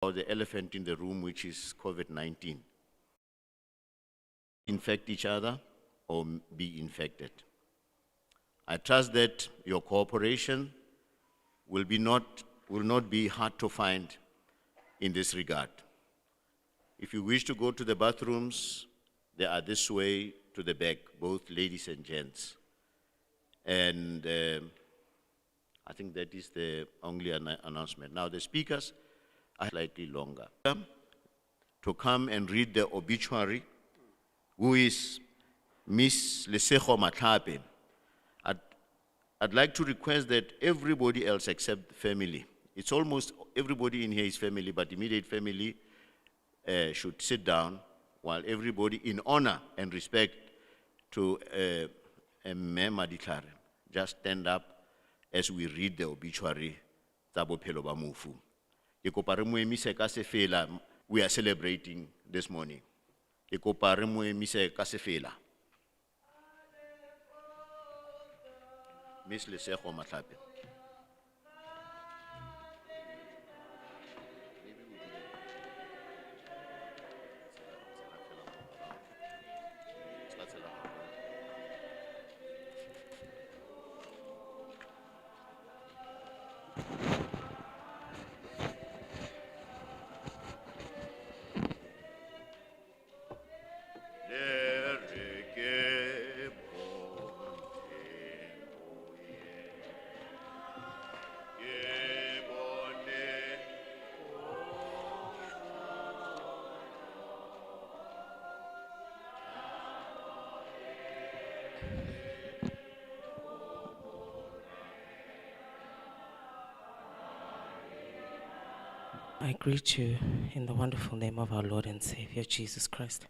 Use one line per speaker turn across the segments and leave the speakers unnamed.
About the elephant in the room, which is COVID-19. Infect each other or be infected. I trust that your cooperation will not be hard to find in this regard. If you wish to go to the bathrooms, they are this way to the back, both ladies and gents. And I think that is the only announcement. Now the speakers are slightly longer. To come and read the obituary, who is Miss Lesego Matlhape. I'd like to request that everybody else except family, it's almost everybody in here is family, but immediate family should sit down while everybody, in honor and respect to Mme Maditlhare, just stand up as we read the obituary tsa bophelo ba mofu. Ke kopa re mo emise ka sefela, we are celebrating this morning. Ke kopa re mo emise ka sefela. Miss Lesego Matlhape.
I greet you in the wonderful name of our Lord and Savior, Jesus Christ.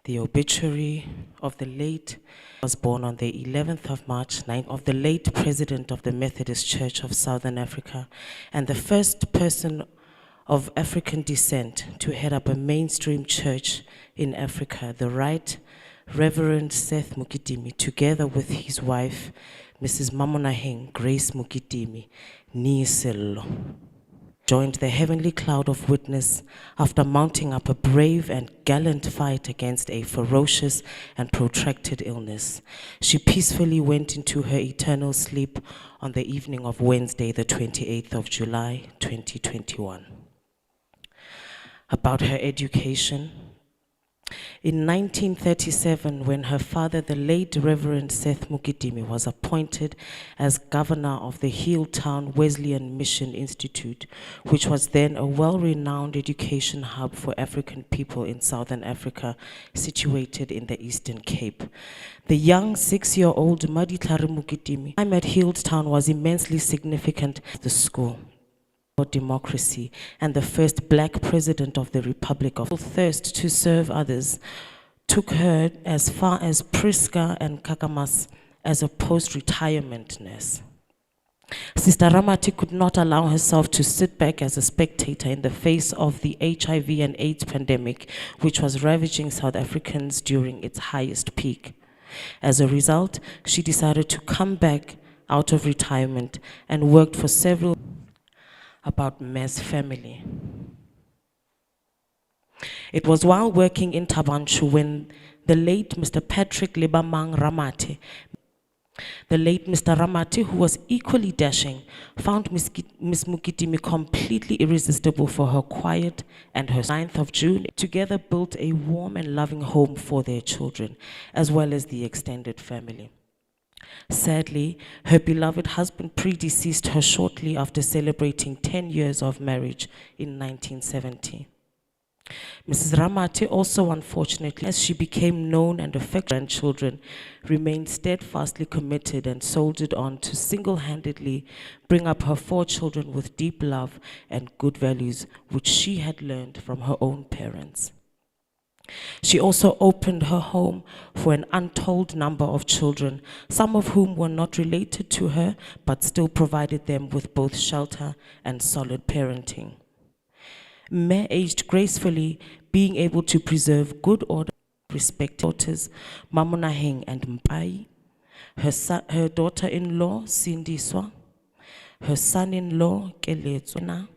The obituary of the late was born on the 11th of March, 9 of the late president of the Methodist Church of Southern Africa and the first person of African descent to head up a mainstream church in Africa, the Right Reverend Seth Mokitimi, together with his wife, Mrs. Mamonaheng Grace Mokitimi, nee Sello, joined the heavenly cloud of witness after mounting up a brave and gallant fight against a ferocious and protracted illness. She peacefully went into her eternal sleep on the evening of Wednesday, the 28th of July, 2021. About her education, in 1937, when her father, the late Reverend Seth Mokitimi, was appointed as governor of the Healdtown Wesleyan Mission Institute, which was then a well-renowned education hub for African people in Southern Africa, situated in the Eastern Cape. The young 6-year-old Maditlhare Mokitimi, time at Healdtown was immensely significant to the school. For democracy and the first black president of the Republic of thirst to serve others took her as far as Prieska and Kakamas as a post-retirement nurse. Sister Ramati could not allow herself to sit back as a spectator in the face of the HIV and AIDS pandemic, which was ravaging South Africans during its highest peak. As a result, she decided to come back out of retirement and worked for several about Mme's family. It was while working in Thaba Nchu when the late Mr. Patrick Lebamang Ramate, the late Mr. Ramate, who was equally dashing, found Miss Mokitimi completely irresistible for her quiet and her 9th of June, together built a warm and loving home for their children, as well as the extended family. Sadly, her beloved husband predeceased her shortly after celebrating 10 years of marriage in 1970. Mrs. Ramate also, unfortunately, as she became known and affected grandchildren, remained steadfastly committed and soldiered on to single-handedly bring up her 4 children with deep love and good values, which she had learned from her own parents. She also opened her home for an untold number of children, some of whom were not related to her, but still provided them with both shelter and solid parenting. Mme aged gracefully, being able to preserve good order, respect daughters, Mamonaheng and Mpai, her daughter-in-law, Sindiswa, her son-in-law, Keletswana,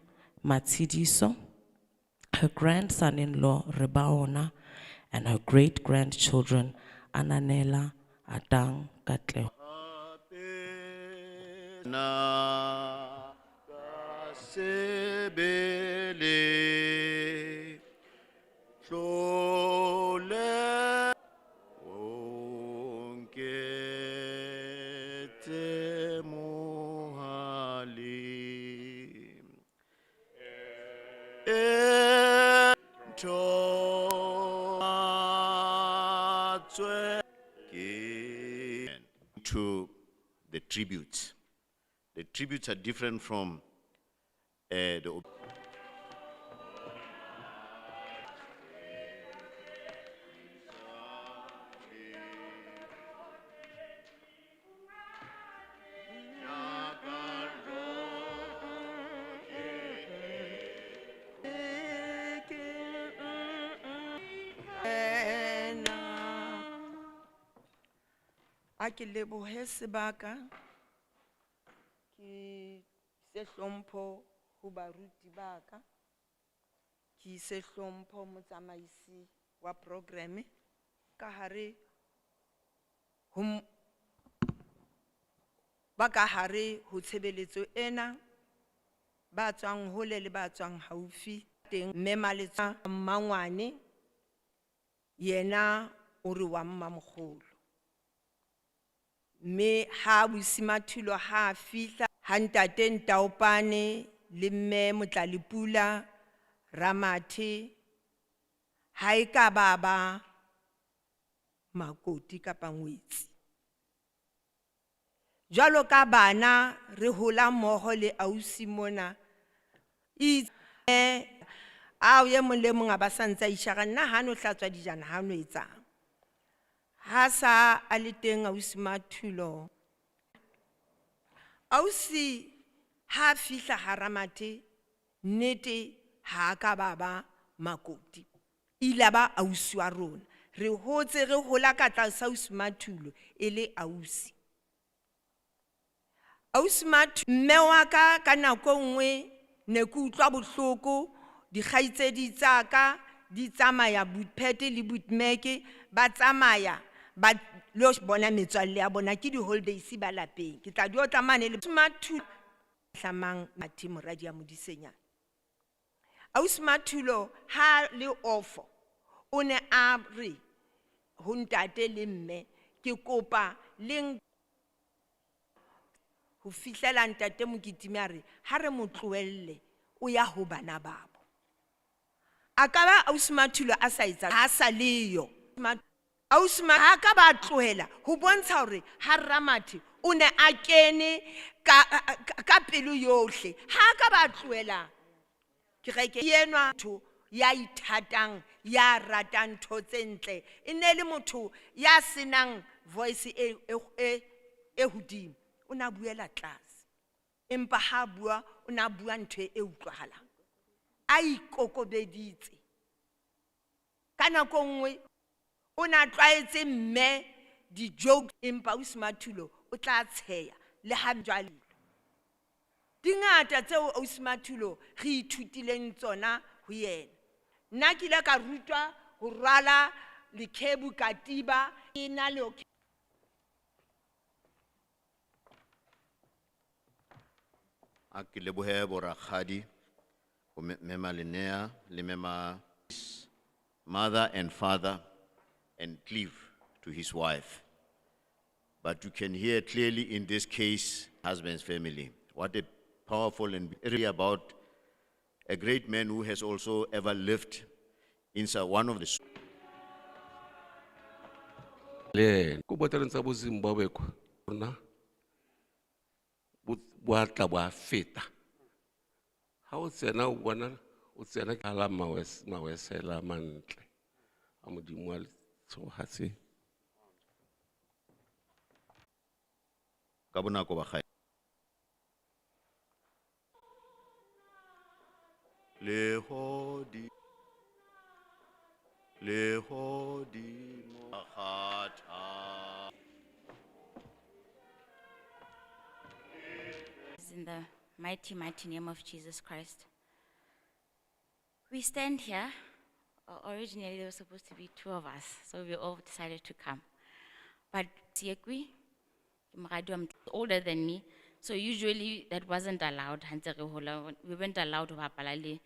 Matsidiso, her grandson-in-law Rebaona, and her great-grandchildren Ananela, Adang, Katlego.
Na ka sebele hlole o nketse mohale e ntho tswe ke to the tributes. The tributes are different from the.
A ke lebohe sebaka ke se hlompho ho baruti ba ka. Ke se hlompho motsamaisi wa program ka hare ho ba ka hare ho tshebeletso ena ba tswang hole le ba tswang haufi teng mme Maletsa Mmangwane yena o re wa mmamokgolo. Mme ha ausi Mathulo ha fihla ha ntate Ntaopane le mme Motlalepula Ramathe ha e ka ba ba makoti kapa ngwetsi. Jwalo ka bana re hola mmoho le ausi mona. Ao e mong le mong a ba sa ntse a ishara nna ha no hlatswa dijana ha no etsang. Ha sa a le teng ausi Mathulo. Ausi ha fihla ha Ramathe nnete ha ka ba ba makoti. Ile ba ausi wa rona. Re hotse re hola ka tlasa ausi Mathulo e le ausi. Ausi Mathulo mme wa ka ka nako nngwe ne ke utlwa bohloko dikgaitsedi tsa ka di tsamaya Bootpet le Bootmeke ba tsamaya ba lo bona metswalle ya bona ke di-holidays ba lapeng. Ke tla di otla mane le Mathulo hlamang Mathe moradi ya Modisenyana. Ausi Mathulo ha le ofo o ne a re ho ntate le mme ke kopa le ho fihlela ntate Mokitimi a re ha re mo tlohelle o ya ho bana babo. A ka ba ausi Mathulo a sa etsa ha sa leyo. Ausi ha ka ba tlohela ho bontsha hore ha Ramathe o ne a kene ka pelo yohle. Ha ka ba tlohela kereke enwa motho ya ithatang ya ratang ntho tse ntle. E ne le motho ya senang voice e hodimo. O na buela tlase. Empa ha bua o na bua ntho e utlwahalang. A ikokobeditse. Ka nako nngwe o na tlwaetse mme di-joke empa ausi Mathulo o tla tsheya le ha jwale. Di ngata tseo ausi Mathulo re ithutileng tsona ho yena. Nna ke ile ka rutwa ho rwala lekhebu katiba ke na le
A ke lebohe bo rakgadi ho mema Lenea le mema mother and father and cleave to his wife. But you can hear clearly in this case, husband's family. What a powerful and really about a great man who has also ever lived inside one of the
Le ko boteleng tsa bo Zimbabwe kwa rona bo a tla bo a feta. Ha o tsena o bona o tsena ka la mawesela a mantle a Modimo a tshohatse.
Ka bonako ba gae. Lehodimo kgatha.
In the mighty, mighty name of Jesus Christ. We stand here. Originally, there were supposed to be two of us, so we all decided to come. But Siekwi, moradi wa older than me, so usually that wasn't allowed. Ha ntse re hola, we weren't allowed to bapala le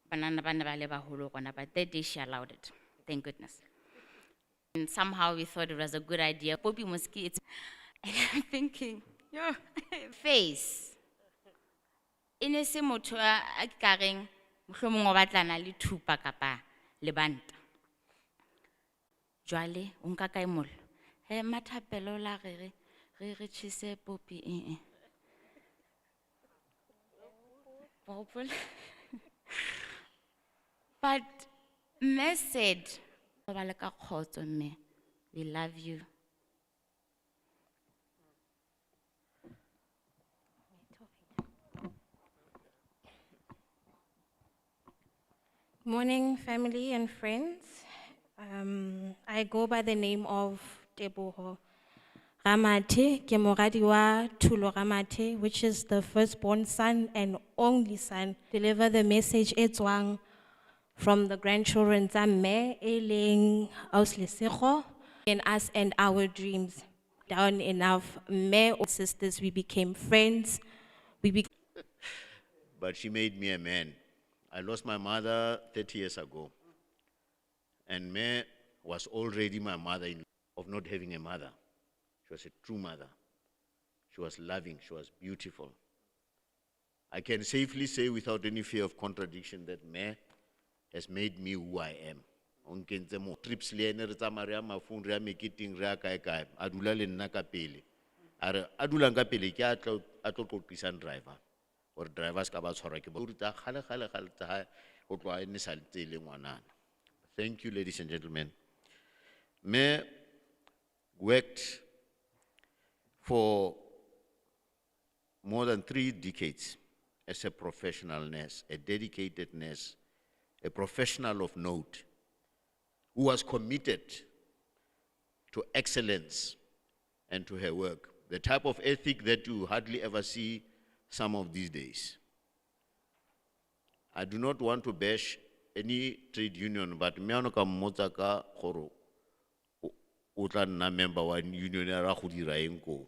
banana ba ne ba le baholo ho rona, but that day she allowed it. Thank goodness. And somehow we thought it was a good idea. Poppy Muski, it's and I'm thinking, your face. E ne se motho a ke ka reng mohlomong o batlana le thupa kapa lebanta. Jwale o nka kae mollo? He Mathapelo o la re tjhese popi eh eh. Wa hopola? But Mme said, "Robala ka kgotso mme, we love you."
Morning, family and friends. I go by the name of Teboho Ramathe, ke moradi wa Thulo Ramathe, which is the firstborn son and only son. Deliver the message e tswang from the grandchildren tsa mme, e leng Ausi Lesego, in us and our dreams. Down enough, mme sisters, we became friends. We became
But she made me a man. I lost my mother 30 years ago. And May was already my mother in of not having a mother. She was a true mother. She was loving, she was beautiful. I can safely say without any fear of contradiction that May has made me who I am. O nkentse mo trips le ene re tsamaya re ya mafung, re ya meketeng, re ya kae kae. A dula le nna ka pele. A re, a dulang ka pele ke a tlo qoqisang driver. Hore driver a ska ba tshwarwa ke bo- tsa kgale, kgale, kgale tsa hae, ho tloha e ne sa ntse e le ngwanana. Thank you, ladies and gentlemen. May worked for more than 3 decades as a professional nurse, a dedicated nurse, a professional of note, who was committed to excellence and to her work, the type of ethic that you hardly ever see some of these days. I do not want to bash any trade union, but me ano ka mmotsa ka gore o tla nna member wa union ya ra go dira eng koo.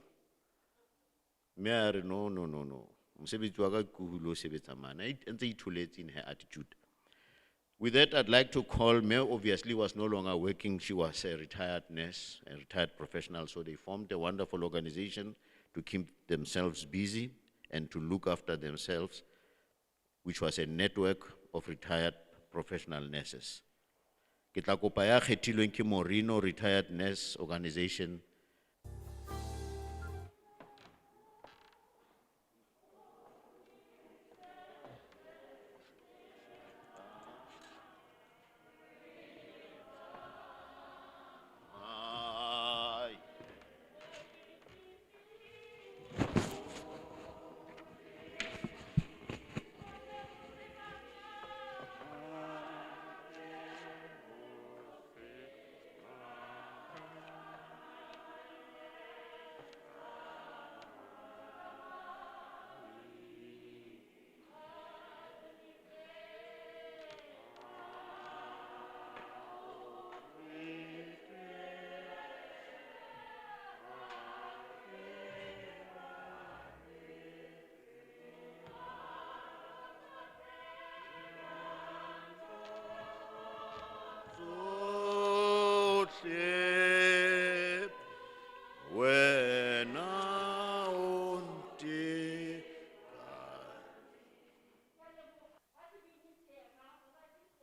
Mme a re, no, no, no, no. Mosebetsi wa ka ke ho lo sebetsa mane. A ntse itholetse in her attitude. With that, I'd like to call, May obviously was no longer working. She was a retired nurse, a retired professional. So they formed a wonderful organization to keep themselves busy and to look after themselves, which was a network of retired professional nurses. Ke tla kopa ya kgethilweng ke Morino Retired Nurse Organization. Ai. Tsohle, wena o nte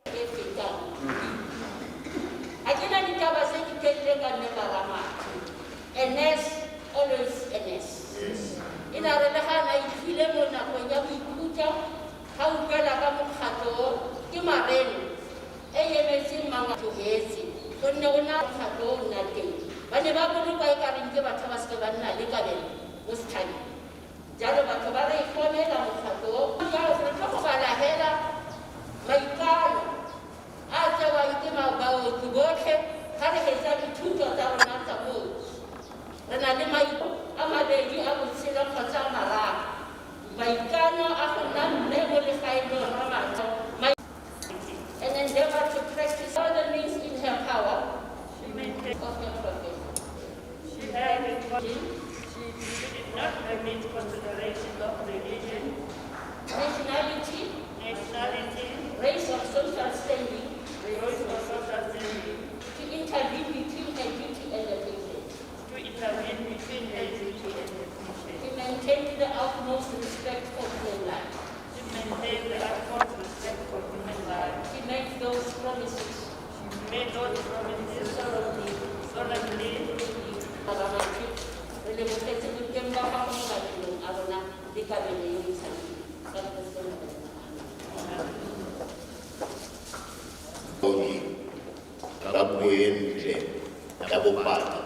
E fetang. Ha ke na ditaba tse di telele ka mme Ramathe. A nurse, always a nurse. E na re le ga na itlhile mo nakong ya boikhutso, ga utlwela ka mokgatlo o, ke Mareno, e emetseng mangwe tlohetse, gonne o na mokgatlo o nna teng. Ba ne ba bolokwa e ka reng ke batho ba seke ba nna le kabelo mo setšhabeng. Jalo batho ba re iponela mokgatlo o. Jalo re tlo go bala hela maikano a tsewang ke baoki botlhe ga re fetsa dithuto tsa rona tsa booki. Re na le maikano a mabedi a botshelo kgotsa a mararo. Maikano a go nna mme mo legaeng la Ramathe.
Bongi ka puo e ntle ya bopaki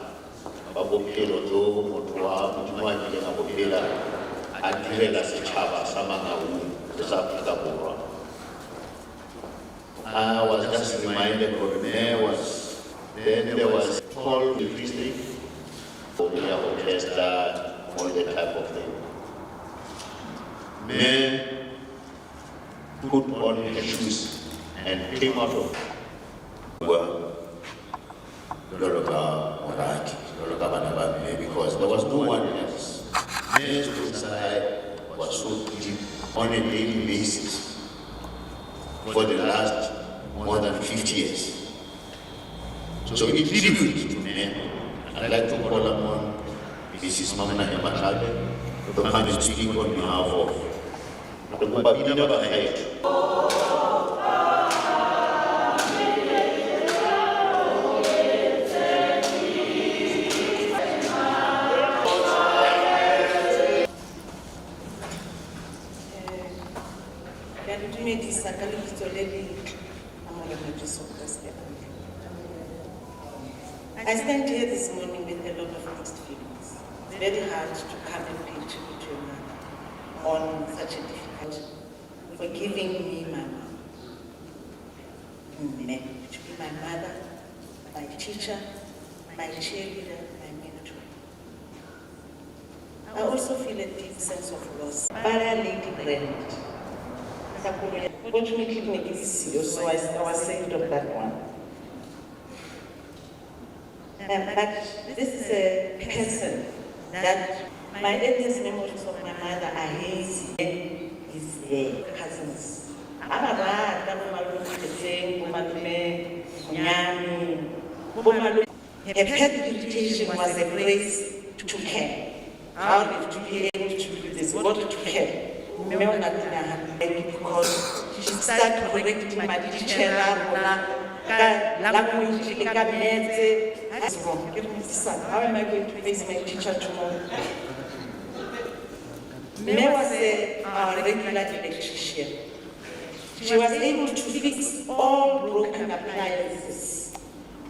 ba bophelo jo motho wa Modimo a kileng a bo phela a direla setšhaba sa Mangaung le sa Afrika Borwa. I was just reminded gore there was then there was Paul Free for the orchestra, all that type of thing. Mme put on her shoes and came out of bua jwalo ka moradi, jwalo ka bana ba mme, because there was no one else. Mme sekolo sa hae was so deep on a daily basis for the last more than 50 years. So in tribute to Mme, I'd like to call upon Mrs. Mamana Matlhape to come and speak on behalf of re kopa pina bagaetsho.
Ke a le dumedisa ka lebitso le letle la Morena Jesu Kreste. Amen. I stand here this morning with a lot of mixed feelings. It's very hard to come and pay tribute to your mother on such a difficult, for giving me my mom. Mme, to be my mother, my teacher, my cheerleader, my mentor. I also feel a deep sense of loss. Para Lady Brand. Fortunately, ke ne ke le siyo, so I was saved of that one. But this is a person that my earliest memories of my mother are hazy. Is there, cousins. A ba rata bo malome Kgetseng, bo malome Monyane, bo malome. Her pet irritation was a grace to care. How to be able to do this, what to care. Mme o ne a tena hantle because she started correcting my teacher rona ka language le ka maths. That's wrong. Ke re, Mrs. How am I going to face my teacher tomorrow? Mme was our regular electrician. She was able to fix all broken appliances.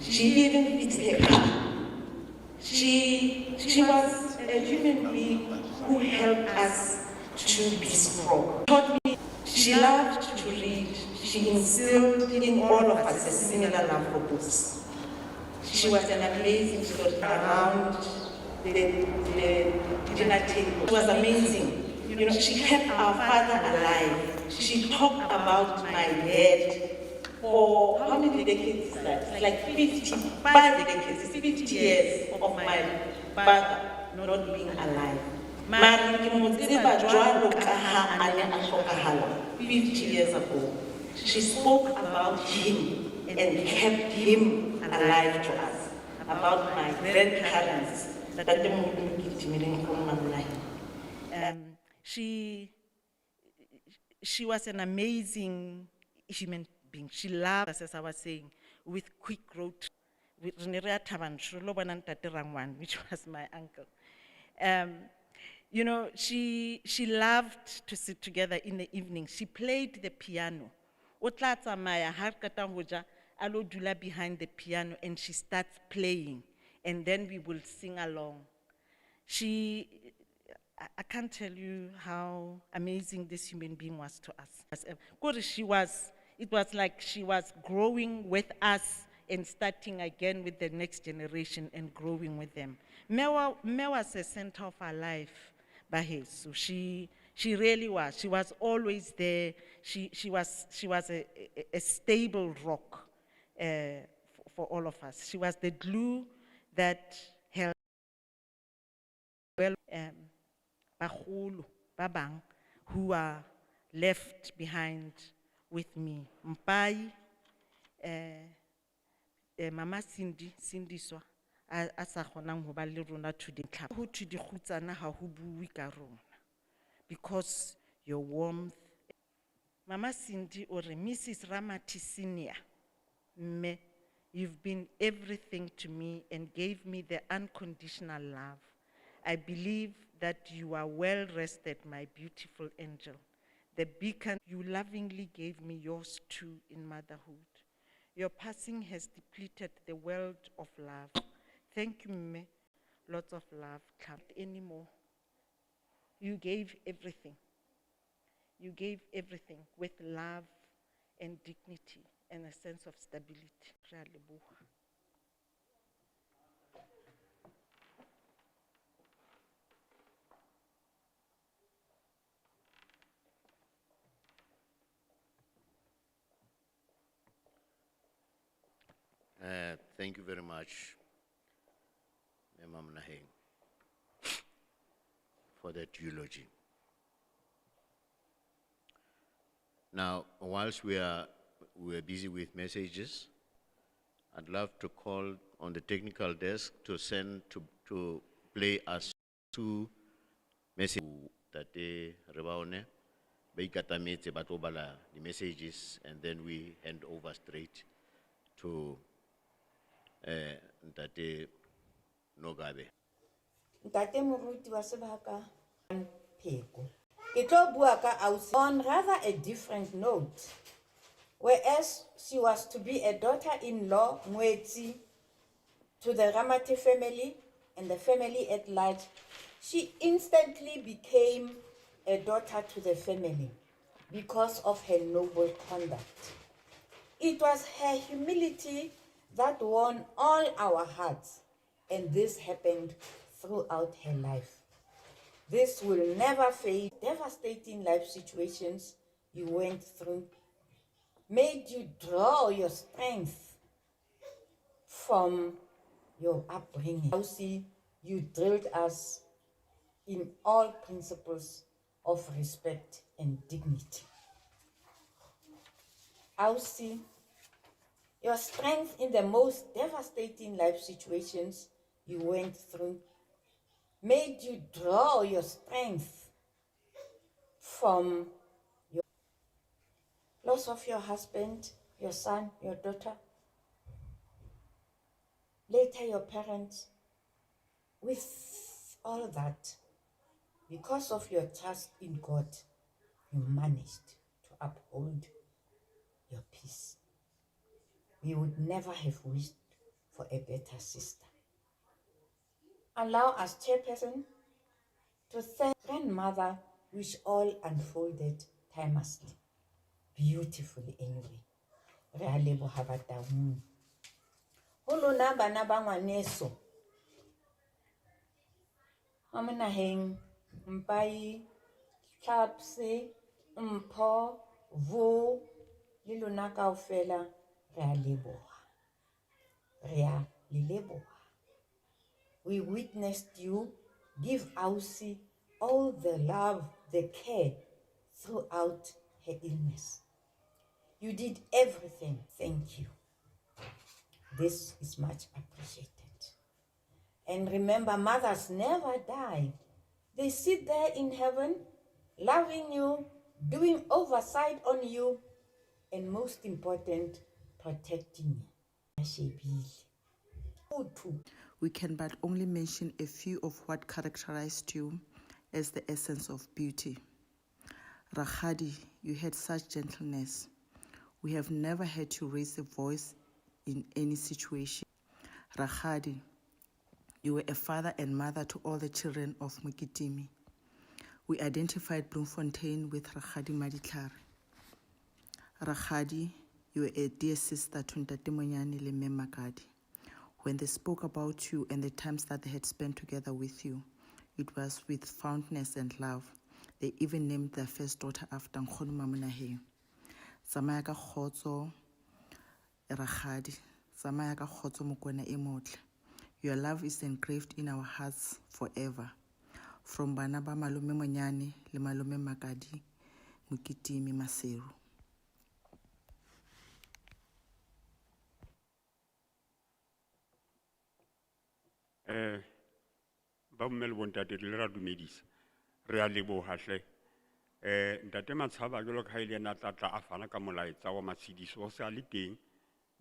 She even fixed her car. She was a human being who helped us to be strong. Taught me, she loved to read. She instilled in all of us a similar love for books. She was an amazing story around the dinner table. It was amazing. She kept our father alive. She talked about my dad for how many decades is that? It's like 55 decades, 50 years of my father not being alive. Mare ke mo tseba jwalo ka ha a ne a hlokahala 50 years ago. She spoke about him and kept him alive to us, about my grandparents. Ntatemoholo Kitimele, nkgono Mamolae. She was an amazing human being. She loved us, as I was saying, with quick growth. Re ne re ya Thaba Nchu, re lo bona Ntate Rangwane, which was my uncle. She loved to sit together in the evening. She played the piano. O tla tsamaya ha re qeta ho ja, a lo dula behind the piano and she starts playing. And then we will sing along. I can't tell you how amazing this human being was to us. Kore she was, it was like she was growing with us and starting again with the next generation and growing with them. Mme was the center of our life, baheso. She really was. She was always there. She was a stable rock for all of us. She was the glue that held well, bagolo ba bang who are left behind with me. Mpai, Mama Cindy, Cindy Swa, a sa kgonang ho ba le rona today. Ho thwe dikgutsana ha ho bue ka rona, because your warmth. Mama Cindy o re, Missus Ramathe Senior, mme, you've been everything to me and gave me the unconditional love. I believe that you are well rested, my beautiful angel. The beacon you lovingly gave me yours too in motherhood. Your passing has depleted the world of love. Thank you, Mme. Lots of love. Can't anymore. You gave everything. You gave everything with love and dignity and a sense of stability. Re a leboha.
Thank you very much, Imam Naheng, for that eulogy. Now, whilst we are busy with messages, I'd love to call on the technical desk to send to play us two messages that they rebaone ba ikatametse ba tlo bala the messages and then we hand over straight to Ntate Nogabe.
Ntate moruti wa sebaka Pheko. Ke tlo bua ka ausi on rather a different note. Whereas she was to be a daughter-in-law, Ngwetsi, to the Ramathe family and the family at large, she instantly became a daughter to the family because of her noble conduct. It was her humility that won all our hearts, and this happened throughout her life. This will never fade. Devastating life situations you went through made you draw your strength from your upbringing. Ausi, you drilled us in all principles of respect and dignity. Ausi, your strength in the most devastating life situations you went through made you draw your strength from your loss of your husband, your son, your daughter, later your parents. With all that, because of your trust in God, you managed to uphold your peace. We would never have wished for a better sister. Allow us, Chairperson, to thank grandmother, which all unfolded timelessly, beautifully anyway. Re a leboha Bataung. Ho lona bana ba ngwaneso, Mamonaheng, Mpai, Tlhapse, Mpho, Vo, le lona kaofela re a leboha. Re a le leboha. We witnessed you give Ausi all the love, the care throughout her illness. You did everything. Thank you. This is much appreciated. And remember, mothers never die. They sit there in heaven, loving you, doing oversight on you, and most important, protecting you. Shebile.
We can but only mention a few of what characterized you as the essence of beauty. Rakgadi, you had such gentleness. We have never had to raise a voice in any situation. Rakgadi, you were a father and mother to all the children of Mokitimi. We identified Bloemfontein with Rakgadi Maditlhare. Rakgadi, you were a dear sister to Ntate Monyane le Mme Makadi. When they spoke about you and the times that they had spent together with you, it was with fondness and love. They even named their first daughter after Nkgono Mamonaheng. Tsamaya ka kgotso, Rakgadi. Tsamaya ka kgotso Mokoena e motle. Your love is engraved in our hearts forever. From bana ba malome Monyane le malome Makadi, Mokitimi Maseru.
Ba bomme le bontate re le ra dumedisa. Re a leboha hle. Ntate Matshaba jwalo ka ha ile yena a tla tla a fana ka molaetsa wa matshediso o se a le teng,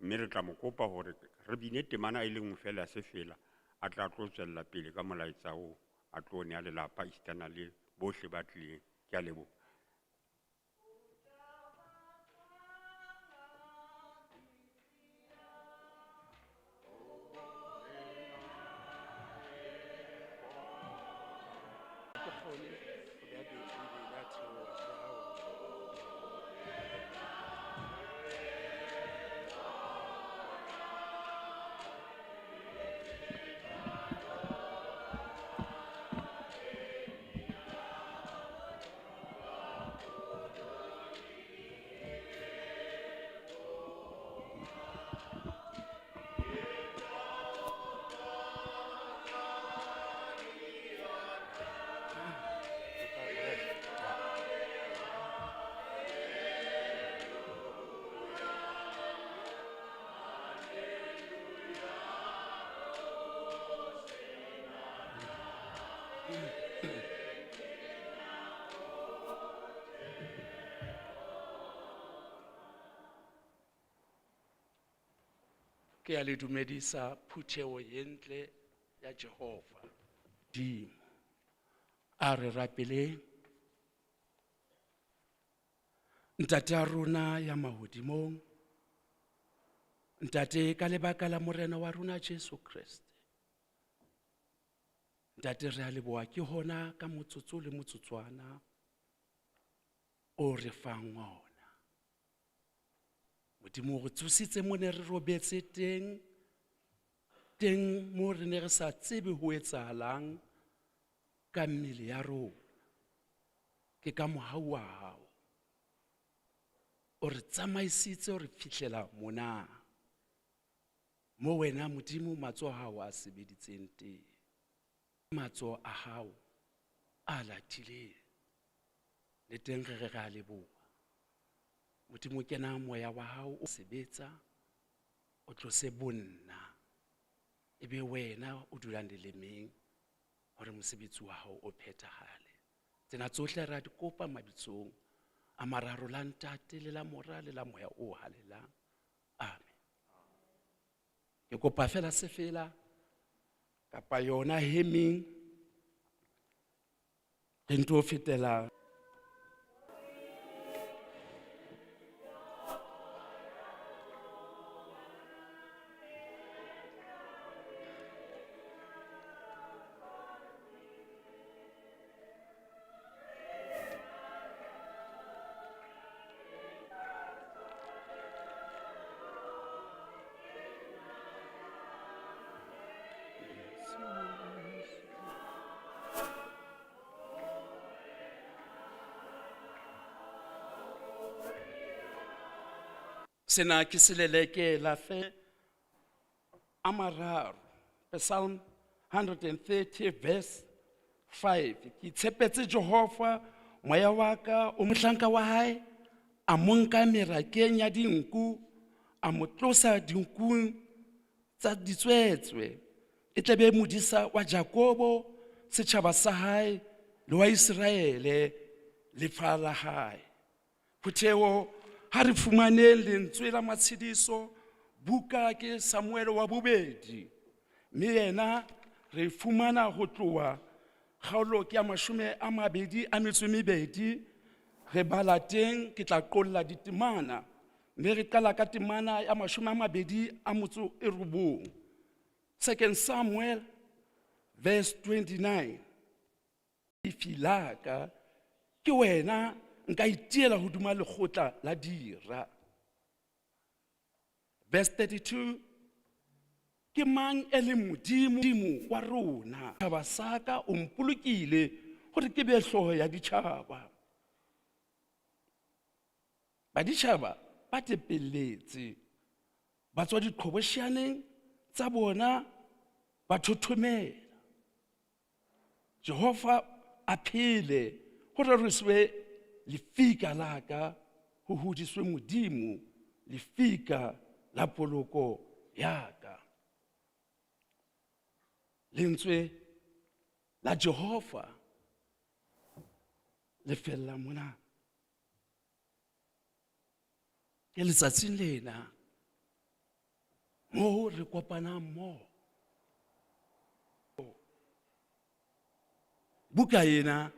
mme re tla mo kopa hore re bine temana e le nngwe fela ya sefela, a tla tlo tswella pele ka molaetsa oo, a tlo nea lelapa esitana le bohle ba tlileng. Ke a leboha.
kgone ho beha Bibele a theoha, tjhe, aowa. Ke a le dumedisa phutheo e ntle ya Jehova. Dimo. A re rapeleng. Ntate ya rona ya mahodimong. Ntate ka lebaka la morena wa rona Jesu Kreste. Ntate re a leboha ke hona ka motsotso le motsotswana o re fang ona. Modimo re tsositse mo ne re robetse teng, teng mo re ne re sa tsebe ho etsahalang ka mmele ya rona. Ke ka mohau wa hao. O re tsamaisitse o re fihlela mona. Mo wena Modimo matsoho a hao a sebeditseng teng. Matsoho a hao a latileng. Le teng re re re a leboha. Modimo kena moya wa hao o sebetsa, o tlose bonna. Ebe wena o dulang lelemeng hore mosebetsi wa hao o phethahale. Tsena tsohle re a di kopa mabitsong a mararo la Ntate le la Mora le la Moya o Halalelang. Amen. Ke kopa fela se fela kapa yona hemeng re nto fetela. Sena ke seleleke la fe a mararo. Psalm 130 verse 5. Ke tshepetse Jehova moya wa ka o mohlanka wa hae a mo nka merakeng ya dinku a mo tlosa dinkung tsa ditswetswe e tle be modisa wa Jakobo setjhaba sa hae le wa Iseraele lefa la hae. Phutheo ha re fumaneng lentswe la matshediso buka ke Samuel wa bobedi mme yena re fumana ho tloha kgaolo ke ya mashome a mabedi a metso e mebedi re bala teng ke tla qolla ditemana mme re qala ka temana ya mashome a mabedi a motso e robong. 2 Samuel verse 29. Lefi la ka ke wena nka itiela hodima lekgotla la dira. Verse 32. Ke mang e leng Modimo, Modimo wa rona? Tjhaba sa ka o mpolokile hore ke be hlooho ya ditjhaba. Baditjhaba ba tepelletse, ba tswa diqhobosheaneng tsa bona ba thothomela. Jehova a phele ho roriswe lefika la ka, ho hodiswe Modimo lefika la poloko ya ka. Lentswe la Jehova le fella mona. Ke letsatsing lena moo re kopanang mmoho. Buka ena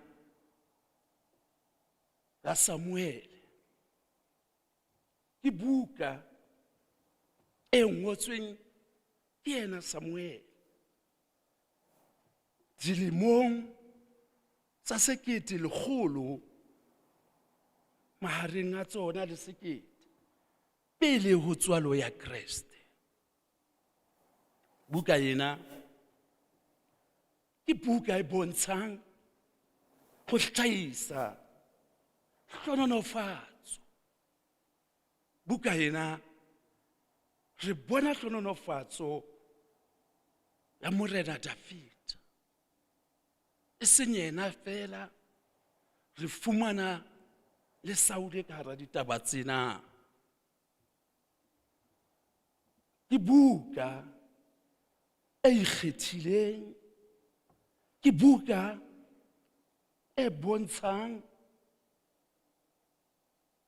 ya Samuele ke buka e ngotsweng ke yena Samuele dilemong tsa 1100 mahareng a tsona le 1000 pele ho tswalo ya Kreste. Buka ena ke buka e bontshang ho hlahisa hlononofatso. Buka ena re bona hlononofatso ya Morena David. E seng yena fela, re fumana le Saule ka hara ditaba tsena. Ke buka e ikgethileng, ke buka e bontshang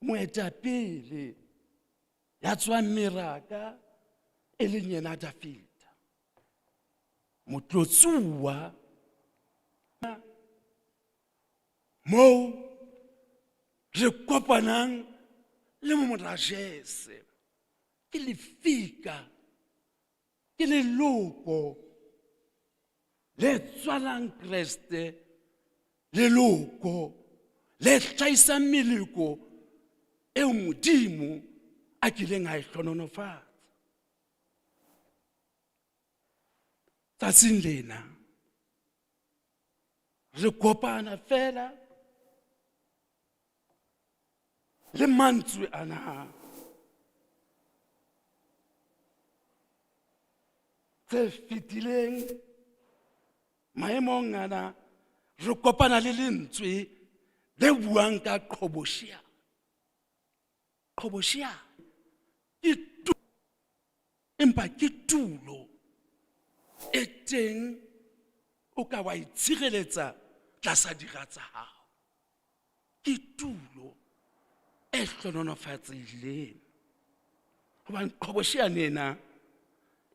moetapele ya tswang meraka e leng yena David. Motlotsuwa moo re kopanang le mora Jese, ke lefika, ke leloko le tswalang Kreste, leloko le hlahisang meleko eo Modimo a kileng a e hlononofatsa. Tsatsing lena re kopana fela le mantswe ana tse fetileng maemong ana, re kopana le lentswe le buang ka qhobosheane. Qhobosheane ke empa ke tulo e teng o ka wa itshireletsa tlasa dira tsa hao. Ke tulo e hlononofatsehileng hobane qhobosheane ena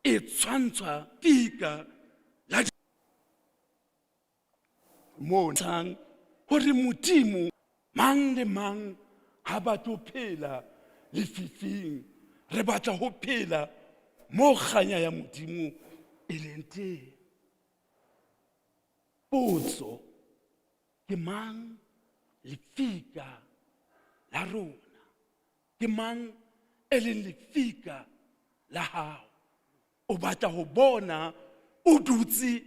e tshwantshwa fika la moo tshang hore Modimo mang le mang ha batle ho phela lefifing, re batla ho phela mo kganya ya Modimo e leng teng. Potso ke mang lefika la rona? Ke mang e leng lefika la hao? O batla ho bona o dutse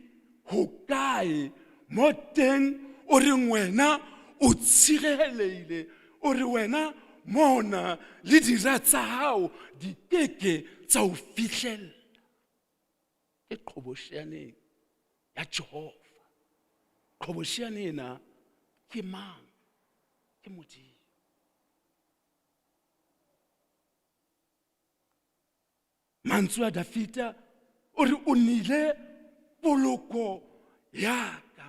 hokae mo teng o reng wena o tshirelehile, o re wena mona le dira tsa hao di keke tsa o fihlella. Ke qhobosheaneng ya Jehova. Qhobosheane ena ke mang? Ke Modimo. Mantswe a Dafita o re o nile poloko ya ka,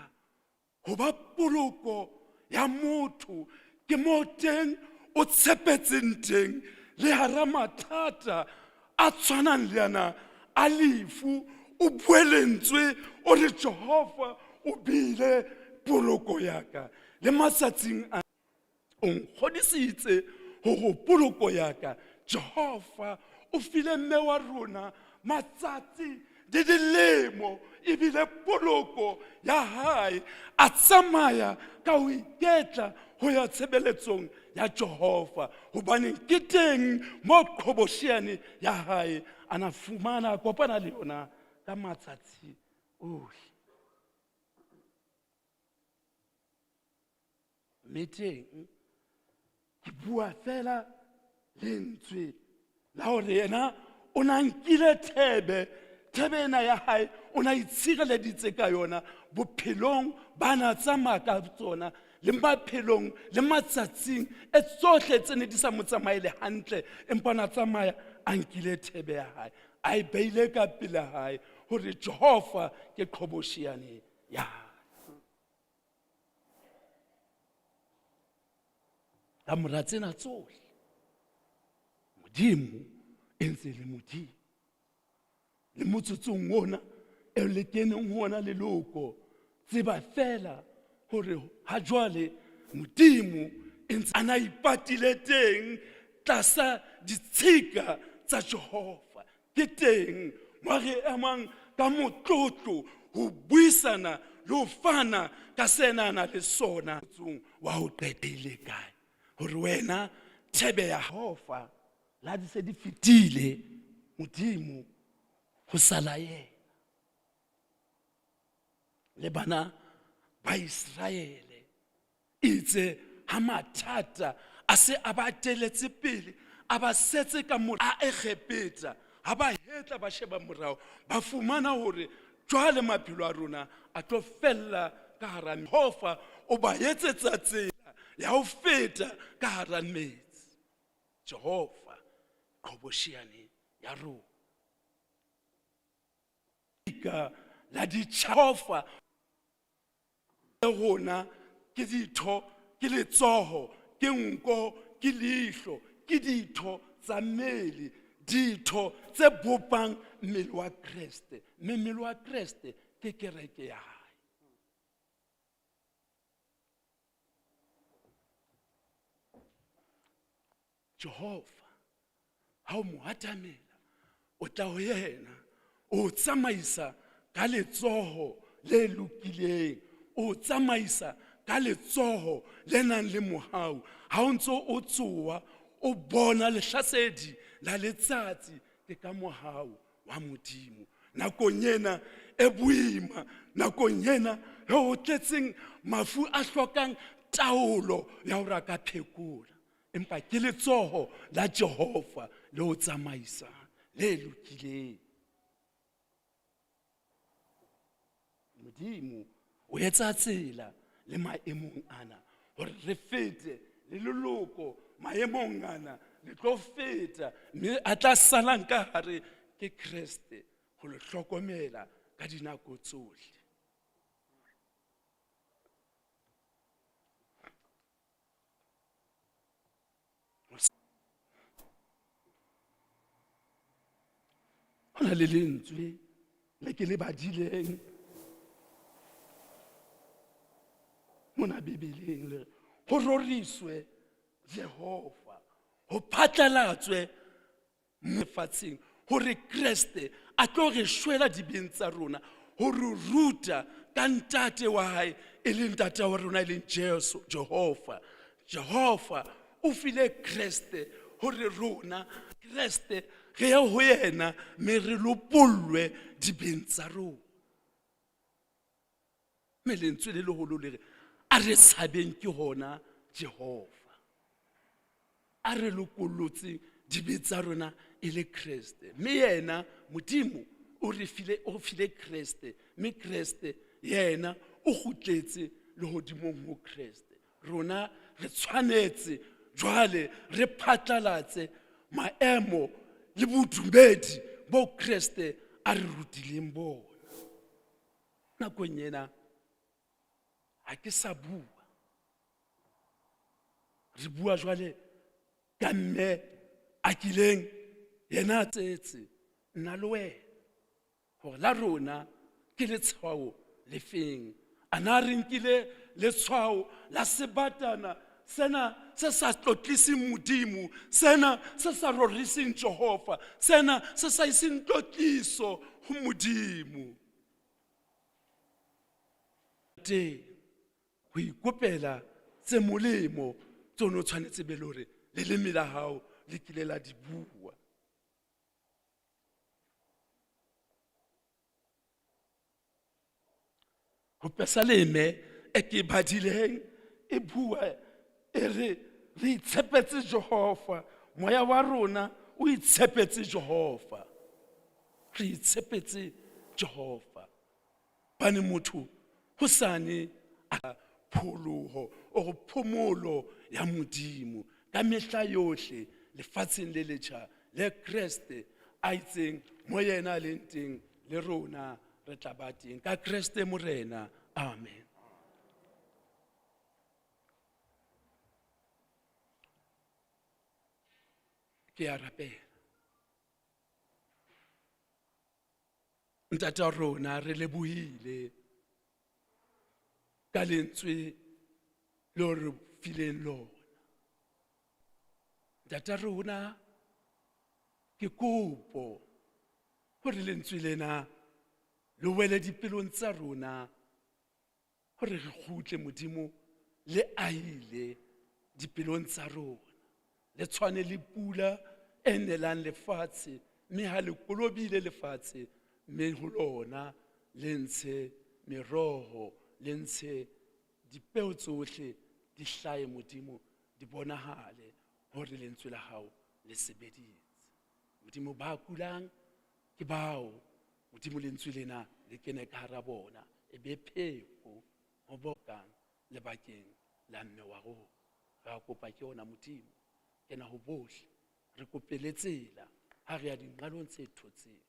ho ba poloko ya motho ke mo teng o tshepetseng teng le hara mathata a tshwanang le ana a lefu, o bue lentswe o re Jehova o bile poloko ya ka. Le matsatsing a o nkgodisitse hore poloko ya ka. Jehova o file mme wa rona matsatsi le dilemo, ebile poloko ya hae. A tsamaya ka ho iketla ho ya tshebeletsong ya Jehova, hobane ke teng mo qhobosheane ya hae a na fumana, a kopana le yona ka matsatsi ohle. Mme teng ke bua fela lentswe la hore yena o na nkile thebe, thebe ena ya hae o na itshireleditse ka yona bophelong ba na tsamaya ka tsona le maphelong le matsatsing e tsohle tse ne di sa mo tsamaele hantle, empa na tsamaya a nkile thebe ya hae a e beile ka pele hae hore Jehova ke qhobosheane ya hae. Ka mora tsena tsohle Modimo e ntse le Modimo. Le motsotsong ona e le keneng ho ona leloko, tseba fela hore ha jwale Modimo e ntse a na ipatile teng tlasa ditshika tsa Jehova. Ke teng mo re emang ka motlotlo ho buisana le ho fana ka sena a na le sona tsong wa ho qetile kae hore wena thebe ya hofa la di se di fetile modimo ho sala yena le bana ba Israele itse ha mathata a se a ba teletse pele a ba setse ka mora a Egepeta ha ba hetla ba sheba morao ba fumana hore jwale maphelo a rona a tlo fella ka hara Jehova o ba etsetsa tsela ya ho feta ka hara metsi Jehova qhobosheane ya rona ka la ditjhaba le rona ke ditho ke letsoho ke nko ke leihlo ke ditho tsa mmele ditho tse bopang mmele wa Kreste mme mmele wa Kreste ke kereke ya hae Jehova ha o mo atamela o tla ho yena o tsamaisa ka letsoho le lokileng o tsamaisa ka letsoho le nang le mohau ha o ntso o tsoa o bona lehlasedi la letsatsi ke ka mohau wa modimo nakong ena e boima nakong ena e o tletseng mafu a hlokang taolo ya hore a ka phekola empa ke letsoho la Jehova le o tsamaisang le lokileng modimo o etsa tsela le maemong ana hore re fete le leloko maemong ana le tlo feta mme a tla salang ka hare ke Kreste ho le hlokomela ka dinako tsohle Ho na le lentswe le ke le badileng mona Bibeleng le re ho roriswe Jehova ho phatlalatswe lefatsheng hore Kreste a tlo re shwela dibeng tsa rona ho re ruta ka ntate wa hae e leng ntate wa rona e leng Jesu Jehova Jehova o file Kreste hore rona Kreste re ye ho yena mme re lopollwe dibeng tsa rona mme lentswe le leholo le re a re tshabeng ke hona Jehova a re lokollotse dibe tsa rona e le Kreste mme yena Modimo o re file o file Kreste mme Kreste yena o kgutletse lehodimong ho Kreste rona re tshwanetse jwale re phatlalatse maemo le bodumedi bo Kreste a re rutileng bona nakong ena ha ke sa bua re bua jwale ka mme a kileng yena a tsetse nna le wena hore la rona ke letshwao lefeng a na re nkile letshwao la sebatana sena se sa tlotliseng modimo sena se sa roriseng jehova sena se sa iseng tlotliso ho modimo teng ho ikopela tse molemo tse o ne o tshwanetse be le hore leleme la hao le kile la di bua ho pesaleme e ke e badileng e bua e re re itshepetse jehova moya wa rona o itshepetse jehova re itshepetse jehova bane motho hosane a pholoho o phomolo ya modimo ka mehla yohle lefatsheng le letjha le Kreste a itseng mo yena a leng teng le rona re tla ba teng ka Kreste Morena amen ke a rapela ntate wa rona re lebohile ka lentswe le o re fileng lona ntate rona ke kopo hore lentswe lena le wele dipelong tsa rona Hore re kgutle Modimo le ahile dipelong tsa rona. Le tshwane le pula e nelang lefatshe, mme ha le kolobile lefatshe, mme ho lona le ntshe meroho, le ntshe dipeo tsohle di hlahe Modimo, di bonahale hore lentswe la hao le sebeditse. Modimo ba kulang ke bao, Modimo lentswe lena le kene ka hara bona, e be pheko ho bokang lebakeng la mme wa rona. Re a kopa ke ona Modimo, kena ho bohle, re kopele tsela ha re ya dinqalong tse thotseng,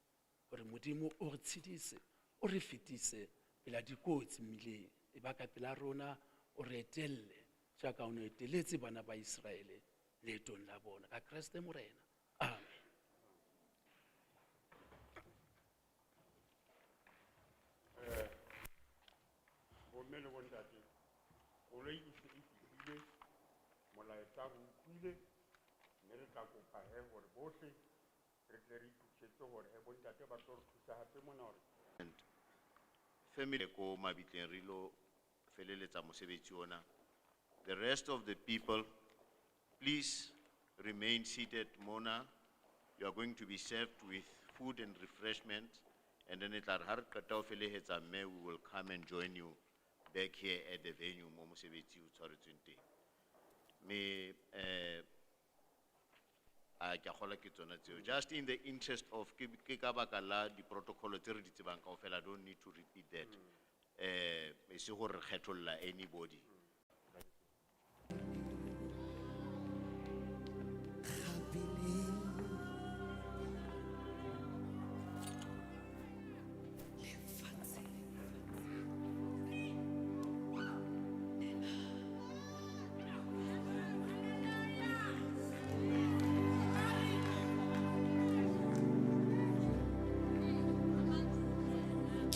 hore Modimo o re tshedise, o re fetise pela dikotsi mmileng, e ba ka pela rona o re etelle jaaka o ne o eteletse bana ba Israele leetong la bona. Ka Kreste Morena. Amen.
Bomme le bontate, koloi e se e fihlile, molaetsa re utlwile, mme re tla kopa he hore bohle re tle re itokisetse hore he bontate ba tlo re thusa hape mona hore
Family ko mabitleng re ilo feleletsa mosebetsi ona. The rest of the people, please remain seated mona. You are going to be served with food and refreshment. And then e tla re ha re qeta ho felehetsa mme, we will come and join you back here at the venue mo mosebetsi o tshwaretsweng teng. Mme, a ke a kgolwa ke tsona tseo. Just in the interest of, ke ka baka la di-protocol tse re di tsebang kaofela, I don't need to repeat that. E se hore re kgetholla anybody.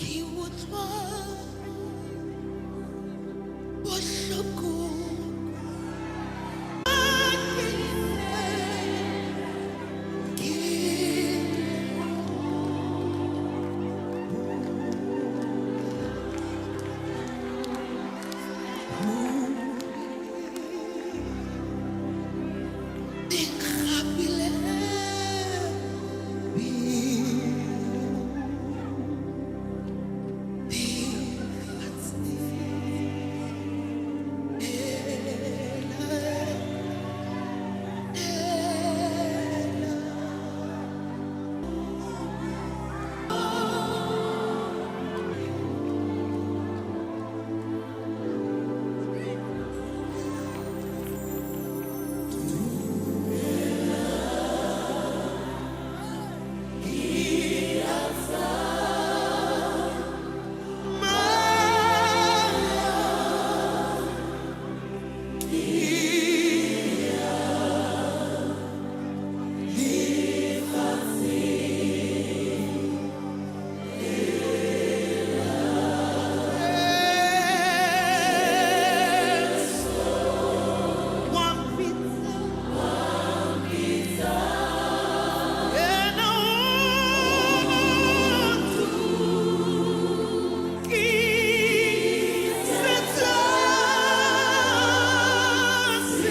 Ke utlwa